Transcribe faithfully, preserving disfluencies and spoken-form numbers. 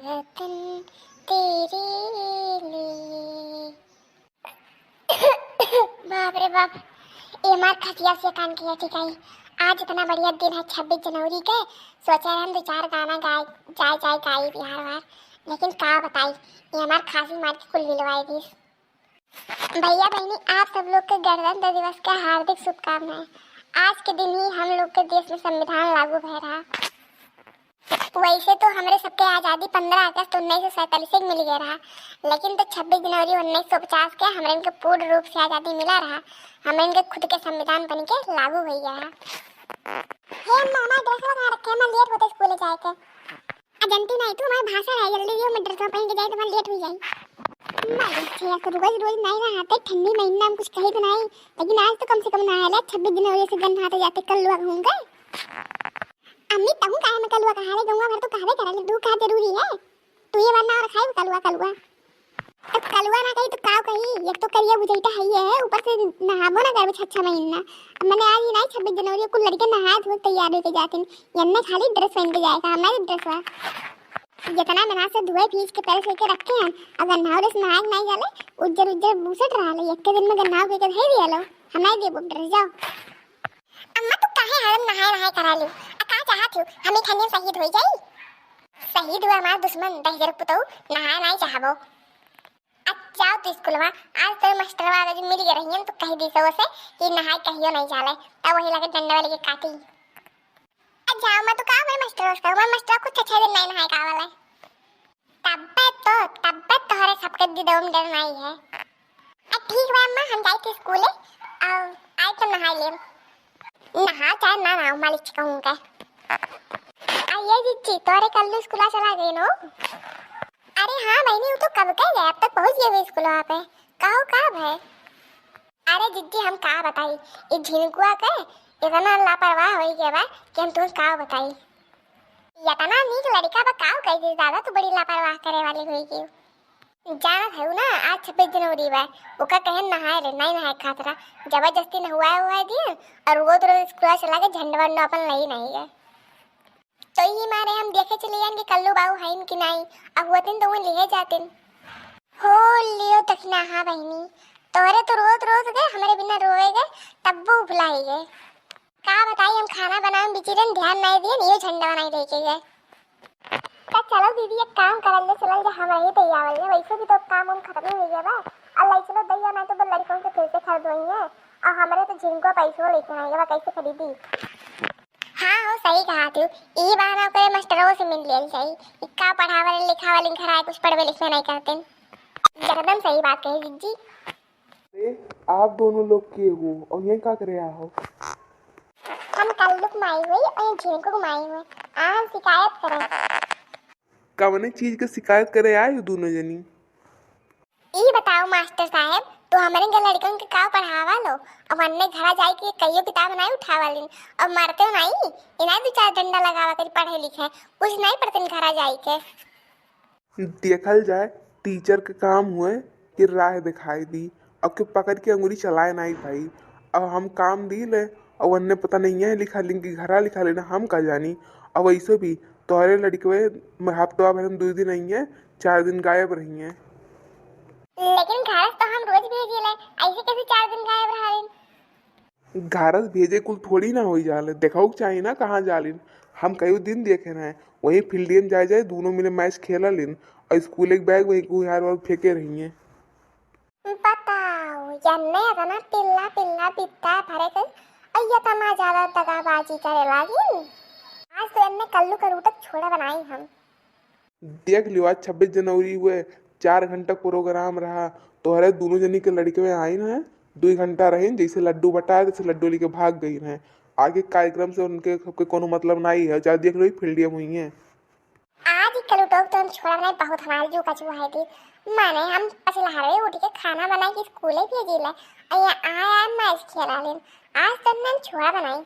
रतन तेरे लिए। बाप रे बाप, ए हमार खसिया से कान किया ठिकाई। आज इतना बढ़िया दिन है छब्बीस जनवरी के, सोचा हम दो चार गाना गाए, जाए जाए गाई बिहार वार, लेकिन का बताई, ये हमार खांसी मार के कुल हिलवाई दीस। भैया बहनी, आप सब लोग के गणतंत्र दिवस के हार्दिक शुभकामनाएं। आज के दिन ही हम लोग के देश में संविधान लागू भय रहा। वैसे तो हमरे सबके आजादी पन्द्रह अगस्त उन्नीस सौ सैंतालीस के मिल गया रहा, लेकिन तो छब्बीस जनवरी उन्नीस सौ पचास के हमरे इनके पूर्ण रूप से आजादी मिला रहा। हमरे इनके खुद के संविधान बन के लागू हो गया रहा। हे अम्मा, हमारे ड्रेस कहाँ रखे हैं? मैं लेट होते स्कूल जाए के। आ, जानती नहीं, तू हमारे भाषण है, जल्दी दियो, मैं ड्रेस पहन के जाए तो मैं लेट हो जाए। मारे छे, आज तो रोज रोज नहीं नहाते, ठंडी महीना में कुछ कही तो नहीं, लेकिन आज तो कम से कम नहा ले, छब्बीस जनवरी से गन नहाते जाते, कलुआ कहूँगा। अम्मी, तहूँ काहे में कलुआ कहा ले, गौवा भर तो कहबे करे ले, तू का जरूरी है? तू ये बार ना और खाई कलुआ, कलुआ। तो कलुआ ना कही तो काव कही, एक तो करिया बुझैता है ये है, ऊपर से नहाबो ना करबे छह छह महीना। अब मैंने आज ही नहीं, छब्बीस जनवरी कुल लड़के नहा धो तैयार होके जाते हैं, यन्ने खाली ड्रेस पहन के जाएगा, हमारी ड्रेस हुआ। जितना मेहनत से धोए फीस के पैर से के रखे हैं, अगर नहाओ ड्रेस नहाए के नहीं जाले, उज्जर उज्जर बुसट रहा ले, एक दिन में अगर नहाओ के धर दिया लो, हम नहीं देबो ड्रेस, जाओ। अम्मा, तू काहे हरदम नहाए नहाए करा लू? आ का चाहत हो? हम ई ठंडी में शहीद होई जाई? शहीद हुआ हमार दुश्मन, दहिजर पुतऊ, नहाए नहीं चाहबो। अब जाओ तू स्कूलवा, आज तो मास्टरवा आज मिल गए रहियन तो कह दी सो से कि नहाए कहियो नहीं जाले, तब वही लगे डंडा वाले के काटी। अब जाओ मैं तो का मेरे मास्टर उसका, मैं मास्टर कुछ अच्छे दिन नहीं नहाए का वाला है। तब्बे तो, तब्बे तोहरे सबके दिदोम डर नहीं है। आ, ठीक बा अम्मा, हम जाई थे स्कूले, आ, आई तो नहाई लेम। नहा चाहे ना नहाओ, मालिक कहूँ का। आ, ये जिज्जी, तोहरे कल्लू स्कूला चला गई नो? अरे हाँ बहनी, वो तो कब के गए, अब तक पहुँच गए हुए स्कूल वहाँ पे। कहो कब है? अरे जिज्जी, हम का बताई, ई झिनकुआ के इतना लापरवाह होई गया बा कि हम तुम्हें का बताई। इतना नीक लड़का बा, का कह दी दादा, तू बड़ी लापरवाह करे वाली होई गई। जानत है ना, आज छब्बीस जनवरी बा, ओका कहे नहाए रे, नहीं नहाए खातरा, जबरदस्ती नहुआए हुआ दिए और वो तो स्कूल चला के झंडवा उंडवा अपन लई नहीं गए। तो ई मारे हम देखे चले जाएन कि कल्लू बाबू हईन कि नाई, अब होतिन तो उन लिहे जातिन। हो लियो दखिना, हाँ बहिनी, तोहरे तो रोत रोत गए, हमरे बिना रोवे गए, तब्बो भुलाई गए। का बताई, हम खाना बनावे में बिजी रहन, ध्यान नहीं दियन, इहो झंडा बनाई लेके गए। तो चलो दीदी, एक काम करल ले, चलल जा, हम रही तैयार जा, वैसे भी तो काम उम खत्म ही हो गया बा। अब ले चलो दैया, नहीं तो बस लड़कों के फिर से खरीदोई है, और हमरे तो झिनको पैसो लेके नहीं गए, कैसे खरीदी? हाँ हो, सही कहा तू। ई बहाना ओकरे मास्टरवा से मिल लेल जाई। ई का पढ़ावल लिखावल, घर आए कुछ पढ़बे लिखबे नहीं करते। एकदम सही बात कही जिज्जी। अरे, आप दोनों लोग के हो और ये का करे आए हो? हम कल्लू के माई हुई और ये झिनको के माई हुई। आ, हम शिकायत करें। कवने चीज के शिकायत करे आए हो दोनों जनी? ई बताओ मास्टर साहेब, तू हमरे के लड़कन के का पढ़ावा लो? अब अन्ने घरा जाए के कहियो किताब नहीं उठावा लिन, अब मरते नहीं, इन्हें दो चार डंडा लगावा करी पढ़े लिखे, कुछ नहीं पढ़ते घरा जाए के। देखल जाए, टीचर के काम हुए कि राह दिखाई दी, अब के पकड़ के अंगुरी चलाए नहीं भाई। अब हम काम दी ले, अब अन्ने पता नहीं है लिखा लिन कि घरा लिखा लेना, हम का जानी। अब ऐसे भी तोहरे लड़कवे में हफ्तवा भर में दो दिन आई है, चार दिन गायब रही हैं। लेकिन घर तो हम रोज भेजिले, ऐसे कैसे चार दिन गायब रहा लेन? घर भेजे कुल थोड़ी ना होई जाले, देखो के चाहिए ना कहाँ जालिन। हम कई दिन देखे रहे, वही फील्डियम जाए जाए दोनों मिले मैच खेला लेन और स्कूल के बैग वही कुहार और फेंके रही हैं। बताओ, यन्ने इतना पिल्ला पिल्ला बित्ता भरे के, और ये इतना ज्यादा दगाबाजी करे लागिन। आज तो यन्ने कल्लू कलूटक छोड़ा बनाई हम। देख लियो, आज छब्बीस जनवरी हुए, चार घंटा प्रोग्राम रहा, तोहरे दोनों जनी के लड़के में आई हैं, दो घंटा रही, जैसे लड्डू बटाए, तैसे लड्डू लेके भाग गई हैं। आगे कार्यक्रम से उनके सबके कोनो मतलब नहीं है, चाहे देख लो, फील्डियम हुई हैं। आज ही कलूटोक तो हम छोड़ा बनाई, बहुत हमारे जू का चुहाई थी। माने हम पछलहरवे उठ के खाना बनाई के स्कूले भेजी ले, और यहाँ आए आए मैच खेला लेन। आज तो हम छोड़ा बनाई,